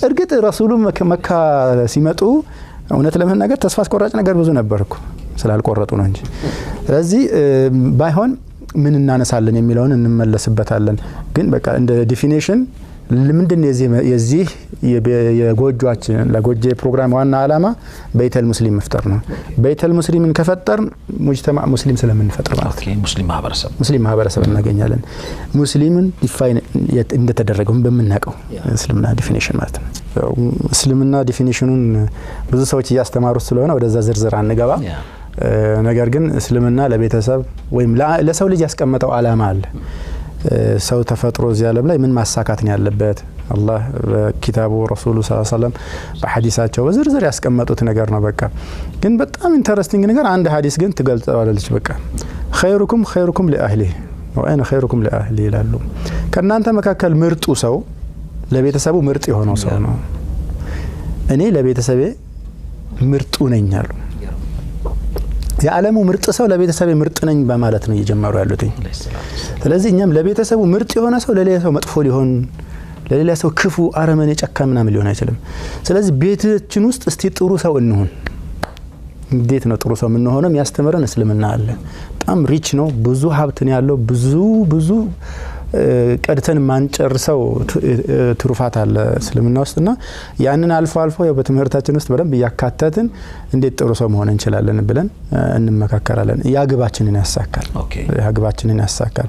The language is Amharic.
እርግጥ ረሱሉ መካ ሲመጡ እውነት ለመናገር ተስፋ አስቆራጭ ነገር ብዙ ነበር እኮ፣ ስላልቆረጡ ነው እንጂ። ስለዚህ ባይሆን ምን እናነሳለን የሚለውን እንመለስበታለን። ግን በቃ እንደ definition ምንድን የዚህ የጎጆችን ለጎጆ ፕሮግራም ዋና ዓላማ በይተል ሙስሊም መፍጠር ነው። በይተል ሙስሊምን ከፈጠር ሙጅተማዕ ሙስሊም ስለምንፈጥር ማለት ነው። ሙስሊም ማህበረሰብ። ሙስሊም ማህበረሰብ እናገኛለን። ሙስሊምን define እንደተደረገው በምናውቀው እስልምና definition ማለት ነው። እስልምና definition ኑን ብዙ ሰዎች እያስተማሩት ስለሆነ ወደዛ ዝርዝር አንገባ። ነገር ግን እስልምና ለቤተሰብ ወይም ለሰው ልጅ ያስቀመጠው ዓላማ አለ። ሰው ተፈጥሮ እዚህ ዓለም ላይ ምን ማሳካት ነው ያለበት? አላህ በኪታቡ፣ ረሱሉ ሰለም በሐዲሳቸው በዝርዝር ያስቀመጡት ነገር ነው። በቃ ግን በጣም interesting ነገር አንድ ሐዲስ ግን ትገልጸዋለች። በቃ خيركم خيركم لأهله وأنا خيركم لأهلي ይላሉ። ከእናንተ መካከል ምርጡ ሰው ለቤተሰቡ ምርጥ የሆነው ሰው ነው። እኔ ለቤተሰቤ ምርጡ ነኝ አሉ። የዓለሙ ምርጥ ሰው ለቤተሰቤ ምርጥ ነኝ በማለት ነው እየጀመሩ ያሉት። ስለዚህ እኛም ለቤተሰቡ ምርጥ የሆነ ሰው ለሌላ ሰው መጥፎ ሊሆን፣ ለሌላ ሰው ክፉ፣ አረመኔ፣ ጨካኝ ምናምን ሊሆን አይችልም። ስለዚህ ቤታችን ውስጥ እስቲ ጥሩ ሰው እንሁን። እንዴት ነው ጥሩ ሰው የምንሆነው? የሚያስተምረን እስልምና አለ። በጣም rich ነው፣ ብዙ ሀብት ነው ያለው። ብዙ ብዙ ቀድተን ማንጨርሰው ትሩፋት አለ እስልምና ውስጥ። እና ያንን አልፎ አልፎ ያው በትምህርታችን ውስጥ በደንብ እያካተትን እንዴት ጥሩ ሰው መሆን እንችላለን ብለን እንመካከራለን። ያ ግባችንን ያሳካል። ያ ግባችንን ያሳካል።